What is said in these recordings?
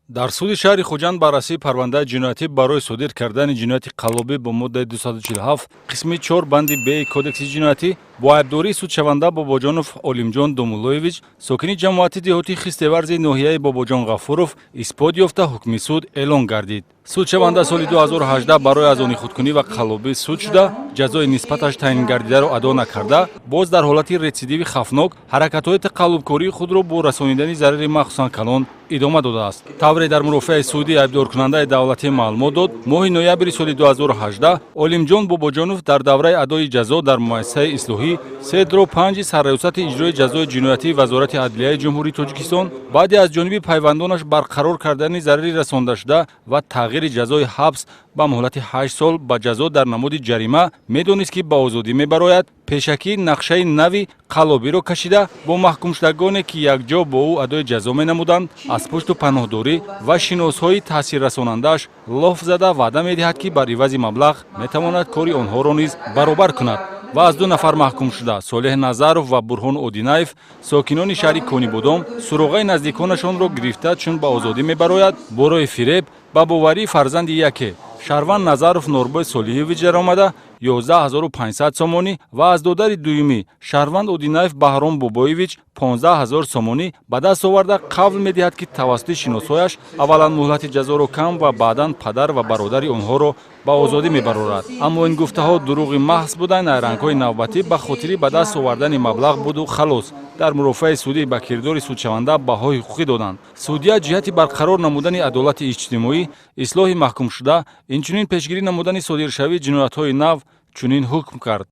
Дар суди шаҳри Хуҷанд баррасии парвандаи ҷиноятӣ барои содир кардани ҷинояти қаллобӣ бо моддаи 247 қисми 4 банди б Кодекси ҷиноятӣ бо айбдории судшаванда Бобоҷонов Олимҷон Домуллоевич, сокини ҷамоати деҳоти Хистеварзи ноҳияи Бобоҷон Ғафуров, исбот ёфта, ҳукми суд эълон гардид. Судшаванда соли 2018 барои аз они худкунӣ ва қаллобӣ суд шуда, ҷазои нисбаташ таъин гардидаро адо накарда, боз дар ҳолати ретсидиви хавфнок ҳаракатҳои тақаллубкории худро бо расонидани зарари махсусан калон идома додааст. Тавре дар мурофиаи судӣ айбдоркунандаи давлатӣ маълумот дод, моҳи ноябри соли 2018 Олимҷон Бобоҷонов дар давраи адои ҷазо дар муассисаи ислоҳӣ 3-5 Сарраёсати иҷрои ҷазои ҷиноятии Вазорати адлияи Ҷумҳурии Тоҷикистон баъде аз ҷониби пайвандонаш барқарор кардани зарари расондашуда ва тағйири ҷазои ҳабс ба муҳлати 8 сол ба ҷазо дар намуди ҷарима, медонист, ки ба озодӣ мебарояд, пешакӣ нақшаи нави қаллобиро кашида, бо маҳкумшудагоне, ки якҷо бо ӯ адои ҷазо менамуданд, аз пушту паноҳдорӣ ва шиносҳои таъсиррасонандааш лоф зада, ваъда медиҳад, ки бар ивази маблағ метавонад кори онҳоро низ баробар кунад ва аз ду нафар маҳкумшуда, Солеҳ Назаров ва Бурҳон Одинаев, сокинони шаҳри Конибодом, суроғаи наздиконашонро гирифта, чун ба озодӣ мебарояд, бо роҳи фиреб ба боварии фарзанди яке, шаҳрванд Назаров Норбой Солиҳевич, даромада, 11 500 сомонӣ ва аз додари дуюмӣ, шаҳрванд Одинаев Баҳром Бобоевич, 15 000 сомонӣ ба даст оварда, қавл медиҳад, ки тавассути шиносҳояш аввалан муҳлати ҷазоро кам ва баъдан падар ва бародари онҳоро ба озодӣ мебарорад. Аммо ин гуфтаҳо дурӯғи маҳз буда, найрангҳои навбатӣ ба хотири ба даст овардани маблағ буду халос. Дар мурофиаи судӣ ба кирдори судшаванда баҳои ҳуқуқӣ доданд. Судья ҷиҳати барқарор намудани адолати иҷтимоӣ, ислоҳи маҳкумшуда, инчунин пешгирӣ намудани содиршавии ҷиноятҳои нав чунин ҳукм кард.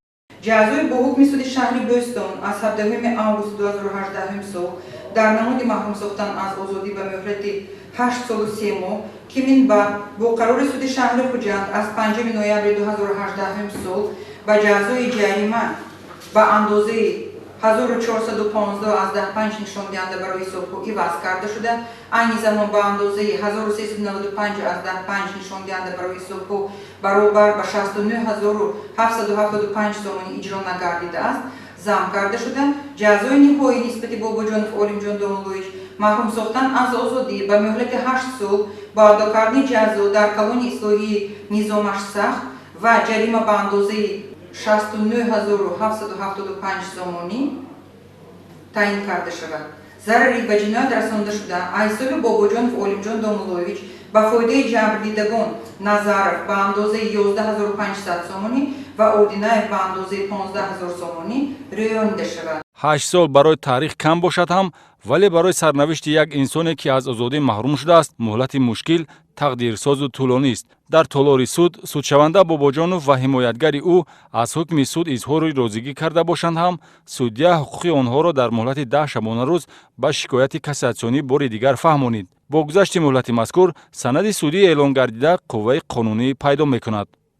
Ҷазои бо ҳукми суди шаҳри Бӯстон аз 17 августи 2018 сол дар намуди маҳрум сохтан аз озодӣ ба муҳлати 8 солу 3 моҳ, ки минбаъд бо қарори суди шаҳри Хуҷанд аз 5 ноябри 2018 сол ба ҷазои ҷарима ба андозаи 1415,5 нишондиҳанда барои ҳисобҳо иваз карда шуда, айни замон ба андозаи 1395,5 нишондиҳанда барои ҳисобҳо баробар ба 69 775 сомонӣ иҷро нагардидааст, зам карда шуда, ҷазои ниҳоӣ нисбати Бобоҷонов Олимҷон Домуллоевич маҳрум сохтан аз озодӣ ба муҳлати 8 сол бо адо кардани ҷазо дар колонияи ислоҳии низомаш сахт ва ҷарима ба андозаи 69 775 сомонӣ таъин карда шавад. Зарари ба ҷиноят расонда шуда аз ҳисоби Бобоҷонов Олимҷон Домуллоевич ба фоидаи ҷабрдидагон Назаров ба андозаи 11 500 сомонӣ ва Одинаев ба андозаи 15 000 сомонӣ рӯёнида шавад. 8 сол барои таърих кам бошад ҳам, вале барои сарнавишти як инсоне, ки аз озодӣ маҳрум шудааст, муҳлати мушкил, тақдирсозу тӯлонист. Дар толори суд судшаванда Бобоҷонов ва ҳимоятгари ӯ аз ҳукми суд изҳори розигӣ карда бошанд ҳам, судья ҳуқуқи онҳоро дар муҳлати 10 шабонарӯз ба шикояти кассатсионӣ бори дигар фаҳмонид. Бо гузашти муҳлати мазкур санади судӣ эълон гардида, қувваи қонунӣ пайдо мекунад.